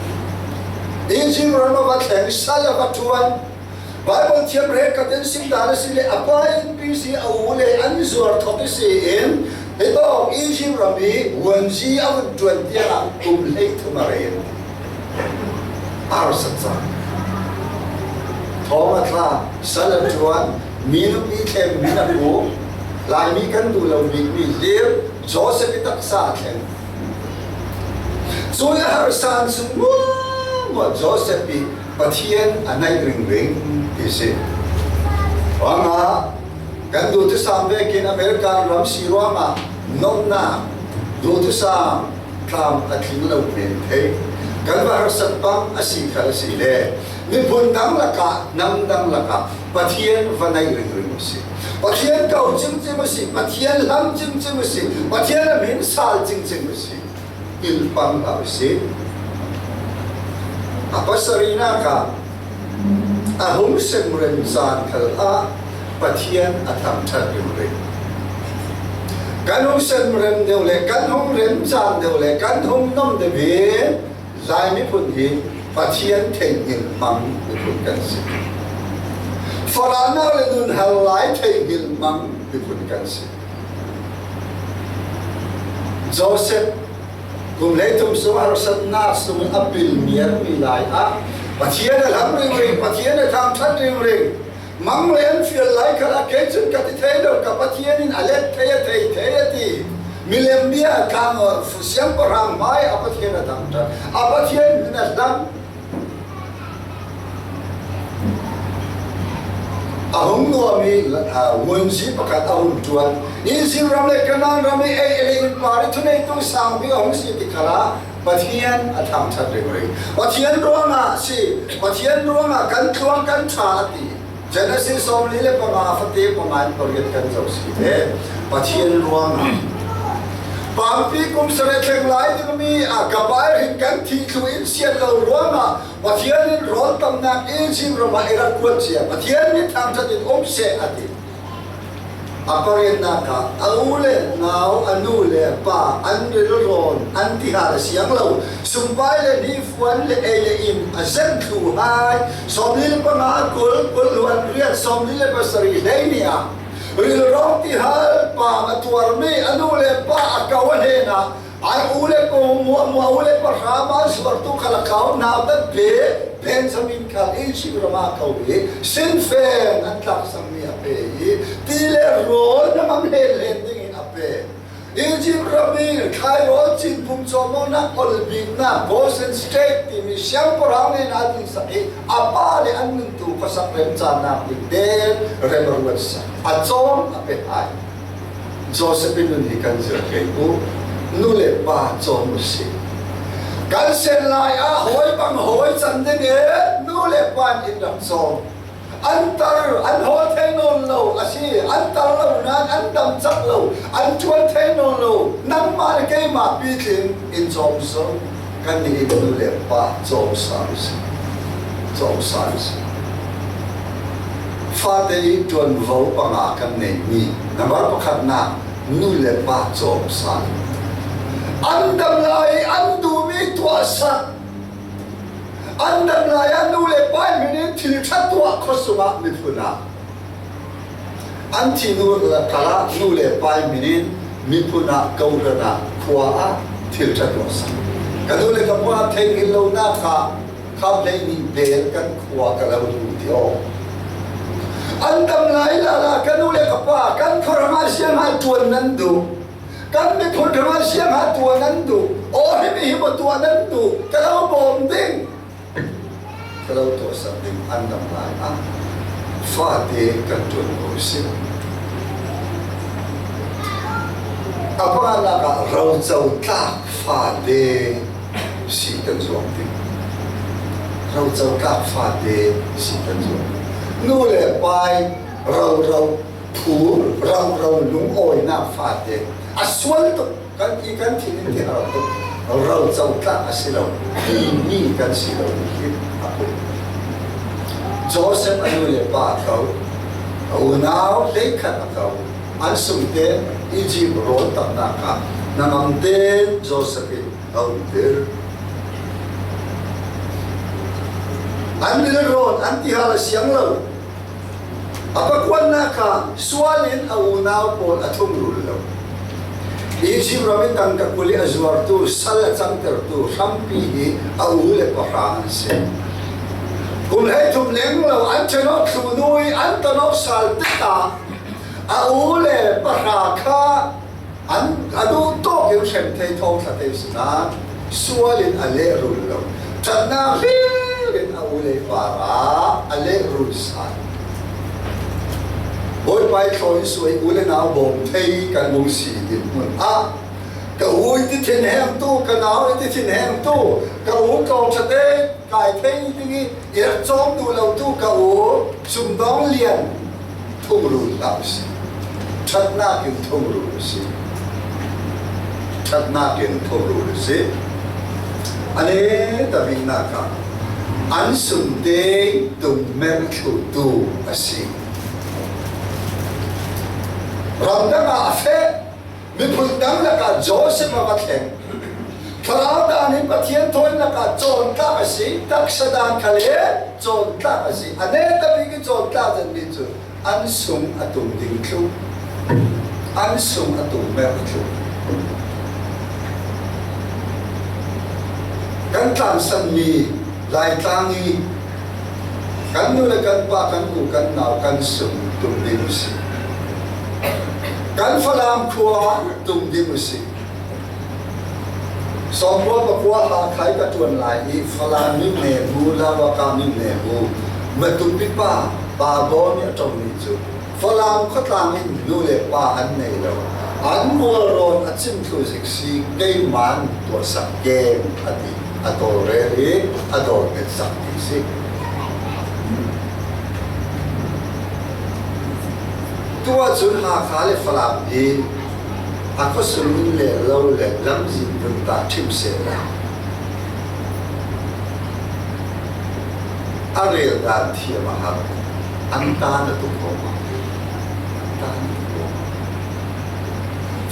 Egypt ram a va thleng, sal a va ṭuan. Bible thiam rek ka ten sim dan a si le a pa in pisi a u le an zuar thawk i si in, hi tawk Egypt ram i vuanzi a vun ṭuan tiang ah kum hleithum a rei an ti. A harsat cang. Thawng a thla, sal a ṭuan, mi nupi thleng min a kuk, Laimi kan duh lo bikmi hlir, Joseph i taksa a thleng. Cui a harsat sung muahmuah Joseph i Pathian a naih ringring ti si. Ruangah kan duh thusam vekin American ram si ruangah nomnak, duh thusam, tlam a tling lo men thei. Kan va harsat pang a si khal a si le miphun dang lakah, nam dang lakah Pathian va naih ringring u si. Pathian ko cingcing u si, Pathian hlam cingcing u si, Pathian a min sal cingcing u si. Pil pang hlah u si. A pasarihnak ah a hung semrem caan khal ah Pathian a thangṭhat ringring. Kan hung semrem deuh le kan hung rem caan deuh le kan hung nom deuh in Lai miphun hi Pathian theihngilh hmang miphun kan si. Farahnak le nun hal lai theihngilh hmang miphun kan si. Joseph kum hleithum sung harsatnak sung a pil mialmi lai ah Pathian a hlam ringring, Pathian a thangṭhat ringring. Mang le an fial lai khalah kei cun ka ti thei lo, ka Pathian in a let thei, a thei thei a ti. Milem bia a tlang aw, siangpahrang hmai a Pathian a thangṭhat, a Pathian min a hlam. A hung nuam i, a, vuanzi pakhat a hun ṭuan. Egypt ram le Kanaan ram i ei, ei in par i thuneitu sangpi a hung si ti khalah Pathian a thangṭhat ringring. Pathian ruangah si, Pathian ruangah kan tluang kan ṭha a ti. Genesis sawmli le panga fate panga in pariat kan zoh si le Pathian ruangah. Pampi kum sarih thleng lai dingmi a ka pai rin kan thih thlu in siat lo ruangah Pathian in rawl tamnak Egypt ram ah i rak kuat cia, Pathian nih thangṭhat in um seh a ti. A pariatnak ah a u le nau, a nu le pa an rilrawn an ti hal a siang lo, sumpai le hnifuan le ei le in a zem thlu hai, sawmli le panga kul, kul hluan riat, sawmli le pasarih hleini ah rilrawng ti hal, pa a tuarmi a nu le pa a ko a hnenah, a u le pa muahmuah, u le pa hram a zuartu khal a kau nautat pe, Benjamin khal Egypt ram a ko i sinfen an tlaksangmi a pe i, ti le rawl na mam hlen hlen dingin a pe. Egypt ram i thlairawl cin phung cawmawknak, awlbiknak, Gosen State timi siangpahrang nen a tinsak i a pa le an nuntu khuasak remcannak i tel rem a ruatsak a cawm a pe hai. Joseph in nun hi kan zir kei u, nu le pa cawm u si. Kan sen lai ah hawi bang hawi can ding e, nu le pa in in rak cawm. An tar, an hawl thei nawn lo a si, an tar lo nain an dam cak lo, an ṭuan thei nawn lo, nangmah le keimah pitling in cawm zo. Kan nih in nu le pa cawm sal u si, cawm sal u si. Fate i ṭuanvo panga kan neimi nambar pakhatnak nu le pa cawm sal. An dam lai an duhmi tuahsak. An dam lai ah nu le pa i hmin in thil ṭha tuah khuasung ah miphun ah an thih nu kal ah nu le pa i hmin in miphun ah kohran ah khua ah thil ṭha tuahsak. Ka nu le ka pa theihngilh lonak ah khamhlei nih bel kan khua ka lo lut i aw. An dam lai lala ka nu le ka pa kan khuaram ah siangah ṭuan nan duh. Kan miphun ram ah siangah tuah nan duh, aw, himi hi maw tuah nan duh, ka lo bawm ding, ka lo tuahsak ding an dam lai ah fate kan ṭuan ko si. A panganak ah rocotlak fate si kan zuam ding. Rocotlak fate si kan zuam ding. Nu le pa i roro phur, roro lungawinak fate a sual tuk, kan i kan thin in ti har tuk, rocotlak a si lo timi kan si lo hi a pum. Joseph a nu le pa a ko, a unau hleikhat a ko, an sungte Egypt rawl taknak ah na ngamte Joseph in a umter. An rilrawn an tihal a siang lo. A pakuannak ah sual in a unau pawl a thungrul lo. Egypt ram i tangka kulh i a zuartu, sal a cangtertu hrampi hi a u le pahra an si. Kum hleithum leng lo an ṭhen awk thluh nu i an ton awk sal tikah a u le pahra kha an a duh tawk in hrem thei, thawngthla thei si nain sual in a lehrul lo. Ṭhatnak hlir in a u le pa ra a lehrul sal. Bawipa i thlawi suai u le nau bawm thei kan hung si dinhmun ah ka u i ti thinhengtu, ka nau i ti thinhengtu, ka u tlawng ṭhate kai thei ding i i rak cawm duh lotu ka u sumdawng lian thungrul hlah u si. Ṭhatnak in thungrul u si. Ṭhatnak in thungrul u si. A neta biknak ah an sumte tummer thluhtu a si. Ramdang ah a feh. Miphun dang lakah Joseph a va thleng. Thlarau dan in Pathian thawn lakah cawntlak a si, taksa dan khal he cawntlak a si. A neta bik i cawntlak zetmi cu an sung a tum ding thluh, an sung a tum mer thluh. Kan tlansanmi Laitlang i kan nu le kan pa, kan u kan nau, kan sung tum ding u si. Kan Falam khua tum ding u si. Sawmkua pakua Hakha i ka ṭuan lai i Falam mi nemu, Lawaka mi nemu, Matupi pa, pa bawn i a ṭongmi cu Falam khuatlang in nu le pa an nei lo. An mualrawn a cim thluh zik si, keimah tuahsak keng a ti. A tawlrel i a tawlngetsak ti si. Tuah cun Hakha le Falam hi a khuasung in le lo le lamzin vun ta ṭhim sehla a rel dan thiam a har. An tan a tuk kho ma. An tan a tuk kho ma.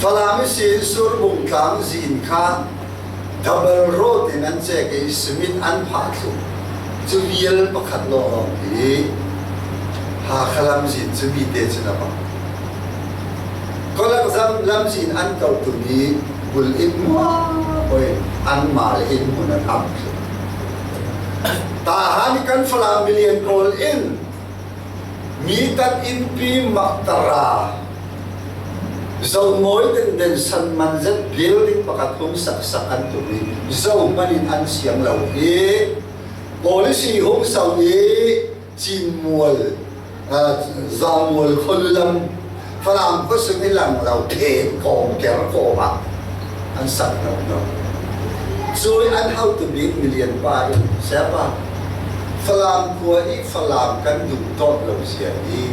Falam ihsin Surbung tlang zin kha double road in an cek i cement an phah thluh. Cu vial pakhat lawnglawng hi Hakha lamzin cu mi te cun a bang. Kolakzam lamzin an koh tuk i bul in muahmuah in anmah le in hmun an am thluh. Tahan i kan Falam milian pawl in mi tat innpi maktara Zomawi denden san man zet building pakhat hung saksak an tum hi. Zo hmanin an siang lo hi. Policy hung sau hi. Cinmual, ah, Zauhmual khualam, Falam khua sung i lang lo, theng kawm, ker kawm ah an sak lo lo. Cui an hautu bik milian pa in, siapa, Falam khua i Falam kan duh tawt lo zia hi,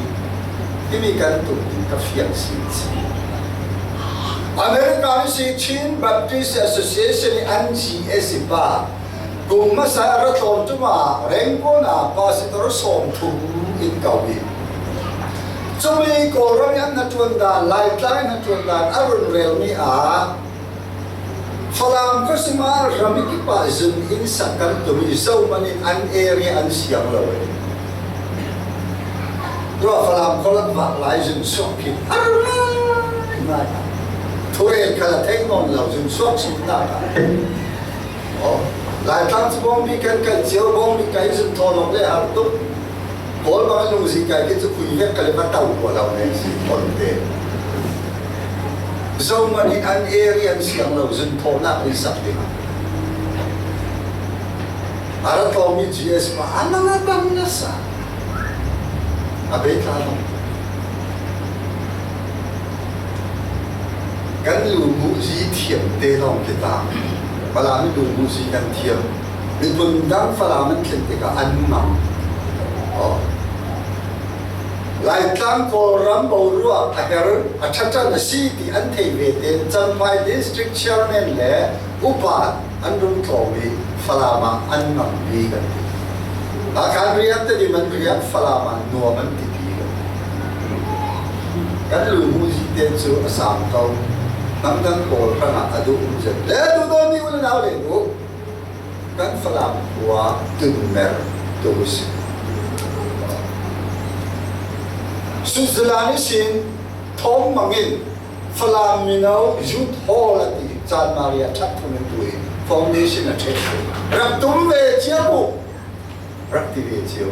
himi kan tum ding ka fiang sin si. America ni si Chin Baptist Association i an G S i pa, kum masa a ra tlawm tuma Rangoon a pastor sawm thum in kau hi. Cumi Kawlram i an hnaṭuan dan, Laitlang i hnaṭuan dan a run rel mi a, Falam khua sima ram i kipah zun in sak kan tum hi, Zohmanin an area an siang lo hi. Tua Falam khua lam vak lai zun suak hi. A rai ngai. Thurel khala thei nawn lo zun suak sin ngai. Aw, Laitlang cu bawngbi kan kai cio, bawngbi kai zun thawn awk le har tuk. Kawl bang a lungzi kai khi cu khui vek ka le va tau kua lo ne si thawn te. Zohmanin an area an siang lo zun thawhnak in sak ding. A ra tlawmmi G S pa a nang a tam nasa. A bei tla lo. Kan lumuhzi thiam te lawng kita. Falam i lumuhzi kan thiam. Miphun dang Falam an thleng tikah an mang. Aw. Laitlang Kawlram boruak a her a ṭhaṭan a si ti an thei ve tein Champhai District Chairman le upa an rung tlawm i Falam ah an ngammi kan ti. Hakha an riak tedim an riak, Falam ah nuam an tipi kan ti. Kan lumuhzi te cu a sam ko. Hmangdang Kawl hrangah a duh um zet le duh dawn mi u le nau le uh. Kan Falam khua tunmer tu si. Switzerland ihsin Thawng Mang in Falam Mino Youth Hall a ti, Caan Maria ṭhat phung in tu in foundation a ṭheh. Rak tum ve cia mu, rak ti ve cio.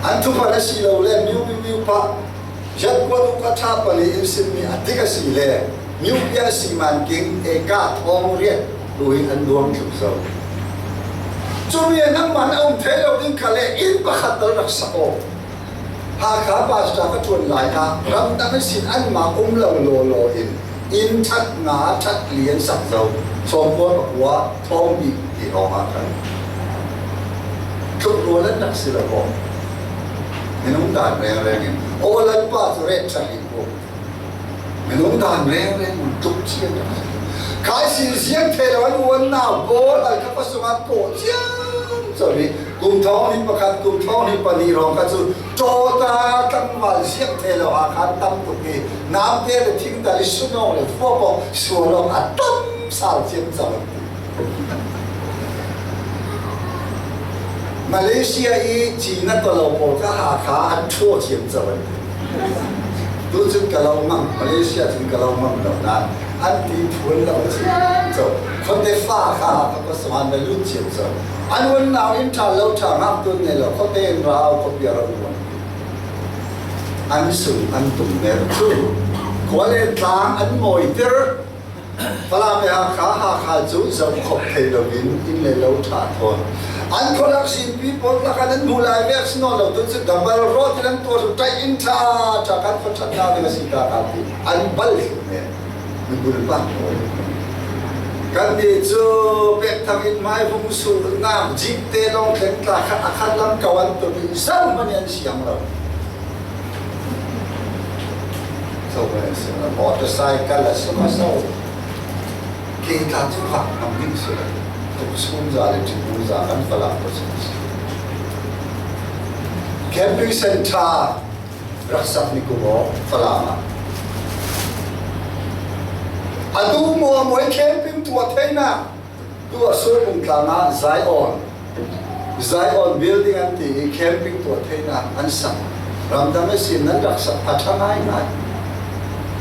An thuphan a si lo le, miu miu miu pah, ziat kuat uk a ṭha pali in simmi a dik a si le, miu pia a si man king e ka thawng riat tu in an duang tluk zo. Cumi a nangman a um thei lo ding kha le, in pakhat tal rak sak aw. Hakha pastor ka ṭuan lai ah ramdang ihsin anmah um lo lawlaw in inn ṭhat nga ṭhat li an sak zo. Sawmkua pakua thawng bik ti hrawng ah khan tluk rual an rak si lo aw. Minung dan rengreng in aw, Lalpa cu ret ṭha hi ko. Minung dan rengreng in tuk cian a si. Khai sin ziang thei lo an u an nau pawl a ka pasung ah kawh ciamco hi. Kum thawng hi pakhat, kum thawng hi pali rawng kha cu ṭawta tlangval ziang thei lo a khan tam tuk hi. Namte le thingtal i sunawng le fuapawng sualawng a tam sal ciamco an ti. Malaysia i Cina tawlo pawl kha Hakha an ṭhuaw ciamco an ti. Tu cun ka lo mang, Malaysia cun ka lo mang lo nain an ti phuan lo ciamco. Khuate fa kha Hakha khuasung an va lut ciamco. An uan nau in ṭha lo ṭha ngak tun nei lo, khuate in ra au khuapi a ra um an ti. An sung an tum mer cu khua le tlang an mawiter. Falam le Hakha, Hakha cu zoh khawp thei loin inn le lo ṭha thawn. An khualak sinpi pawl lakah nan hmuh lai vek si nawn lo, tu cu double road in an tuah ṭhut ṭaih in ṭha ṭha kan khuaṭhatnak ding a si ta kha ti an bal thluh men. Mibul pan pawl. Kannih cu pek thang in hmaivung sulnak jeep te lawng thleng tla khat a khat lam ko an tuk i zohhmanh i an siang lo. Zohhmanh an siang lo. Motorcycle a si maw so. Khi tla cu vak hnam ding si lo. Tuk sum za le ṭhipum za kan Falam pawl si. Camping center rak sak ni kum aw Falam ah. A tu maw maw i camping tuah theinak. Tu a Surbung tlang ah Zion, Zion Building an ti i camping tuah theinak an sak. Ramdang ihsin nan rak sak a ṭha ngaingai.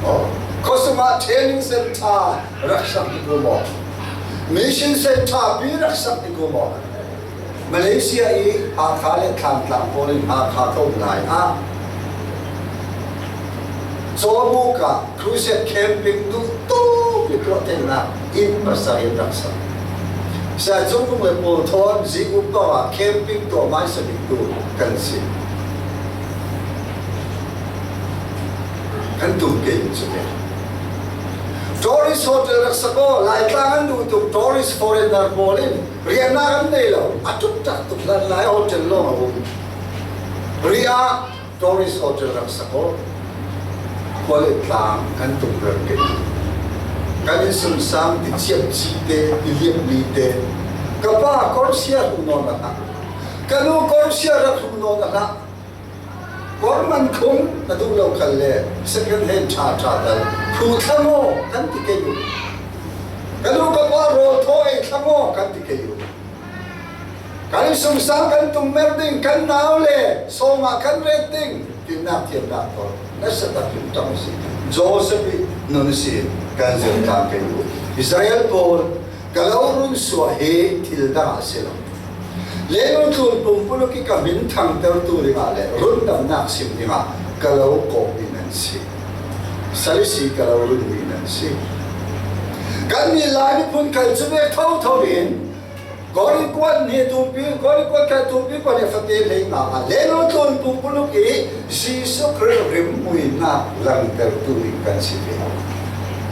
Aw, khuasung ah training center rak sak ni kum aw. Mission center pi rak sak ni kum aw. Malaysia i Hakha le Thantlang pawl in Hakha ko lai ah Cawbuk ah crusade camping duh tuk i tuah theihnak inn pasal in rak sak. Sia Cung Lung le pawl thawn zi up bang ah camping tuah hmaisa bik tu kan si. Kan tum ke in cu ve. Tourist hotel rak sak aw, Laitlang an duh tuk tourist foreigner pawl in riannak an nei lo, a tuk tak tuk hlan lai hotel lawng a um. Ria tourist hotel rak sak aw. Kuale tlang kan tuk rel ke. Kan innsungsang ti ciap ci te, ti liap mi te. Ka pa Korsia hru nawn a hlah. Ka nu Korsia rak hru nawn a hlah. Kawr man khung na duh lo khal le second hand ṭha ṭha tal hru thlang aw kan ti kei u. Ka nu ka pa rawl thaw ei thlang aw kan ti kei u. Kan innsungsang kan tum mer ding, kan nau le sawm ah kan ret ding, tinnak thiamnak thawn nasa tak in ṭong a si. Joseph i nun sin kan zir tlang kei u. Israel pawl, ka lo run suah hi thil dang ah si lo. Leitlun tlun pumpuluk i ka min thangtertu dingah le rundamnak sim dingah ka lo kawhmi nan si. Sal i si ka lo runmi nan si. Kannih Lai miphun khal cu vek thotho in Korin kuat hnih tumpi, Korin kuat khat tumpi kuat nih fate hlei nga ah leitlun tlun pumpuluk i Jesuh Khrih rimhmuinak langtertu ding kan si ve.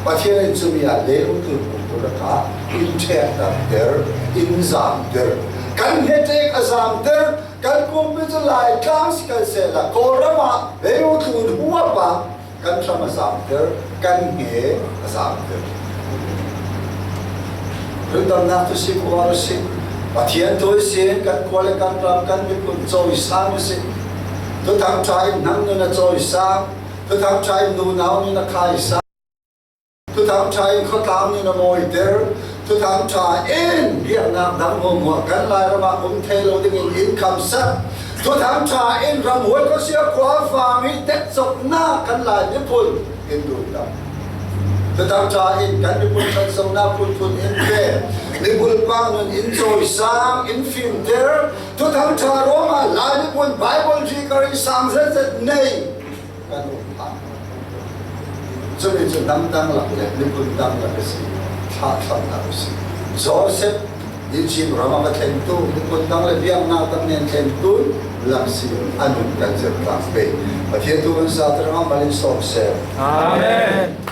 Pathian in cumi ah leitlun tlun pumpuluk ah in ṭhekdarter, in zamter, kan hnetek a zamter, kan pumpi cu Laitlang si kan sehla Kawlram ah leitlun tlun huap ah kan hram a zamter, kan hne a zamter. Rundamnak tu si, khuar a si, Pathian tu si, kan khua le kan ram, kan miphun cawisang a si. Thuthang ṭha in hnangnun a cawisang, Thuthang ṭha in nunau nun a khaisang, Thuthang ṭha in khuatlang nun a mawiter, Thuthang ṭha in biaknak dang hmuahhmuah kan Lairam ah um thei lo dingin in khamsak. Thuthang ṭha in ramhuai khuasia khuavang i tekcawknak kan Lai miphun in rundam. Thuthang ṭha in kan miphun ṭhansonak phunphun in pe, mibulpang nun in cawisang, in fimter. Thuthang ṭha ruangah Lai miphun Bible degree sang zetzet nei kan um hna. Cumi cu nam dang lak le miphun dang lak a si, thlahthlamnak a si. Joseph Egypt ram a va thlengtu, miphun dang le biaknak dang nen thlengtu lak si, a nun kan zirh tlang pei. Pathian thu kan sa terang ah mal in sawm seh. Amen.